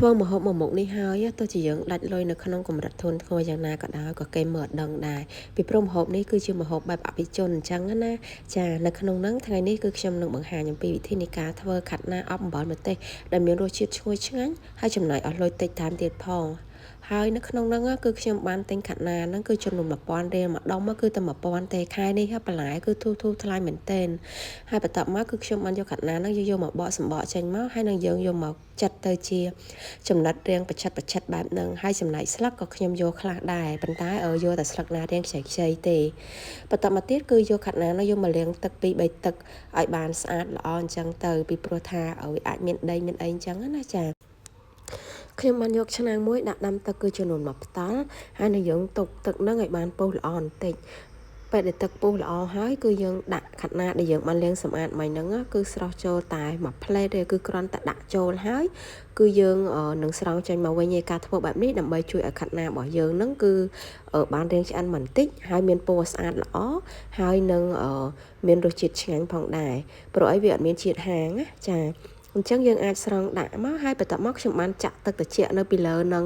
ធ្វើម្ហូបមួយមុខនេះហើយទោះជាយើងដាច់លុយនៅក្នុងកម្រិតធនធ្ងរយ៉ាងណាក៏ដោយក៏គេមើលអត់ដឹងដែរពីព្រោះម្ហូបនេះគឺជាម្ហូបបែបអភិជនអញ្ចឹងណាចានៅក្នុងហ្នឹងថ្ងៃនេះគឺខ្ញុំនឹងបង្ហាញអំពីវិធីនៃការធ្វើខាត់ណាអប់អំបិលម្ទេសដែលមានរសជាតិឈ្ងុយឆ្ងាញ់ហើយចំណាយអស់លុយតិចថែមទៀតផងហើយនៅក្នុងហ្នឹងគឺខ្ញុំបានទិញខាត់ណាហ្នឹងគឺចំនួន1000រៀលម្ដុំគឺតែ1000ទេខែនេះបន្លែគឺធូរធូរថ្លៃមែនទែនហើយបន្ទាប់មកគឺខ្ញុំបានយកខាត់ណាហ្នឹងយកមកបកសម្បកចេញមកហើយនឹងយើងយកមកចិតទៅជាចំណិតរាងប្រឆិតប្រឆិតបែបហ្នឹងហើយចំណែកស្លឹកក៏ខ្ញុំយកខ្លះដែរប៉ុន្តែយកតែស្លឹកណារាងខ្ចីខ្ចីទេបន្ទាប់មកទៀតគឺយកខាត់ណានោះយកមកលាងទឹក2 3ទឹកឲ្យបានស្អាតល្អអញ្ចឹងទៅពីព្រោះថាវាអាចមានដីមានអីអញ្ចឹងណាចាខ្ញុំបានយកឆ្នាំងមួយដាក់ដាំទឹកគឺចំនួន1ផ្តាល់ហើយនឹងយើងទុកទឹកហ្នឹងឲ្យបានពុះល្អបន្តិចពេលដែលទឹកពុះល្អហើយគឺយើងដាក់ខាត់ណាដែលយើងបានលាងសម្អាតមិញហ្នឹងគឺស្រោះចូលតែមួយផ្លែតទេគឺគ្រាន់តែដាក់ចូលហើយគឺយើងនឹងស្រង់ចេញមកវិញឯការធ្វើបែបនេះដើម្បីជួយឲ្យខាត់ណារបស់យើងហ្នឹងគឺបានរាងឆ្អិនបន្តិចហើយមានពណ៌ស្អាតល្អហើយនឹងមានរសជាតិឆ្ងាញ់ផងដែរព្រោះអីវាអត់មានជាតិហាងណាចាអញ្ចឹងយើងអាចស្រង់ដាក់មកហើយបន្ទាប់មកខ្ញុំបានចាក់ទឹកត្រជាក់នៅពីលើនឹង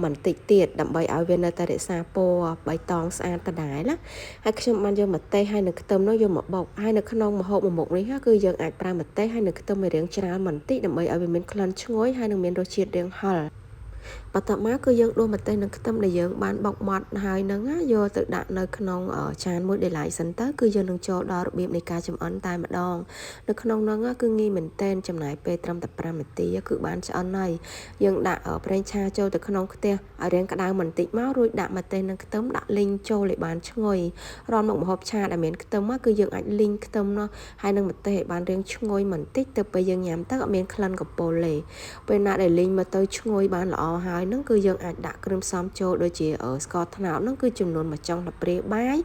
បន្តិចទៀតដើម្បីឲ្យវានៅតែរក្សាពណ៌បៃតងស្អាតដដែលណាហើយខ្ញុំបានយកម្ទេសហើយនឹងខ្ទឹមនោះយកមកបុកហើយនៅក្នុងម្ហូបមួយមុខនេះគឺយើងអាចប្រើម្ទេសហើយនឹងខ្ទឹមឲ្យរាងច្រើនបន្តិចដើម្បីឲ្យវាមានក្លិនឈ្ងុយហើយនឹងមានរសជាតិរាងហឹរបន្ទាប់មកគឺយើងដួសម្ទេសនិងខ្ទឹមដែលយើងបានបុកម៉ត់ហើយនឹងយកទៅដាក់នៅក្នុងចានមួយដែលឡែកសិនទៅគឺយើងនឹងចូលដល់របៀបនៃការចម្អិនតែម្ដងនៅក្នុងហ្នឹងគឺងាយមែនទែនចំណាយពេលត្រឹមតែ5នាទីគឺបានឆ្អិនហើយយើងដាក់ប្រេងឆាចូលទៅក្នុងខ្ទះឲ្យរាងក្តៅបន្តិចមករួចដាក់ម្ទេសនិងខ្ទឹមដាក់លីងចូលឲ្យបានឈ្ងុយរាល់មុខម្ហូបឆាដែលមានខ្ទឹមគឺយើងអាចលីងខ្ទឹមនោះហើយនឹងម្ទេសឲ្យបានរាងឈ្ងុយបន្តិចទៅពេលយើងញ៉ាំទៅអត់មានក្លិនកពុលទេពេលណាដែលលីងមកទៅឈ្ងុយបានល្អហើយហ្នឹងគឺយើងអាចដាក់គ្រឿងផ្សំចូលដូចជាស្ករត្នោតហ្នឹងគឺចំនួន1ចុងស្លាបព្រាបាយ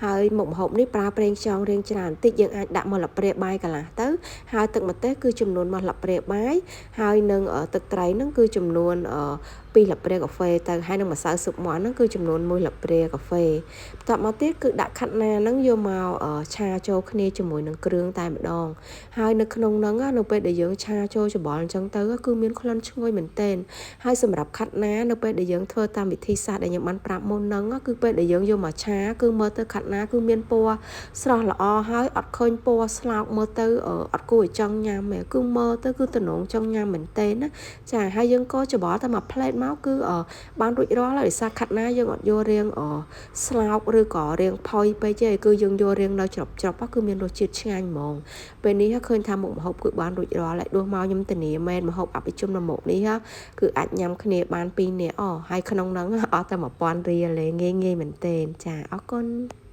ហើយមុខម្ហូបនេះប្រើប្រេងខ្យងរាងច្រើនបន្តិចយើងអាចដាក់1ស្លាបព្រាបាយកន្លះទៅហើយទឹកម្ទេសគឺចំនួន1ស្លាបព្រាបាយហើយនឹងទឹកត្រីហ្នឹងគឺចំនួន2ស្លាបព្រាកាហ្វេទៅហើយនឹងម្សៅស៊ុបមាន់ហ្នឹងគឺចំនួន1ស្លាបព្រាកាហ្វេបន្ទាប់មកទៀតគឺដាក់ខាត់ណាហ្នឹងយកមកឆាចូលគ្នាជាមួយនឹងគ្រឿងតែម្ដងហើយនៅក្នុងហ្នឹងនៅពេលដែលយើងឆាចូលច្របល់អញ្ចឹងទៅគឺមានក្លិនឈ្ងុយមែនទែនហើយសម្រាប់ខាត់ណានៅពេលដែលយើងធ្វើតាមវិធីសាស្ត្រដែលខ្ញុំបានប្រាប់មុនហ្នឹងគឺពេលដែលយើងយកមកឆាគឺមើលទៅខាត់ណាគឺមានពណ៌ស្រស់ល្អហើយអត់ឃើញពណ៌ស្លោកមើលទៅអត់គួរឲ្យចង់ញ៉ាំទេគឺមើលទៅគឺទំនងចង់ញ៉ាំមែនទែនណាចាហើយយើងក៏ច្របល់តែមួយផ្លែតមកគឺបានរួចរាល់ហើយដោយសារខាត់ណាយើងអត់យករាងស្លោកឬក៏រាងផុយពេកទេគឺយើងយករាងនៅច្រប់ច្រប់គឺមានរសជាតិឆ្ងាញ់ហ្មងពេលនេះឃើញថាមុខម្ហូបគឺបានរួចរាល់ហើយដួសមកខ្ញុំធានាមែនម្ហូបអភិជនមុខនេះគឺអាចញ៉ាំគ្នាបាន2នាក់អូហើយក្នុងហ្នឹងអស់តែ1000រៀលទេងាយងាយមែនទែនចាអរគុណ។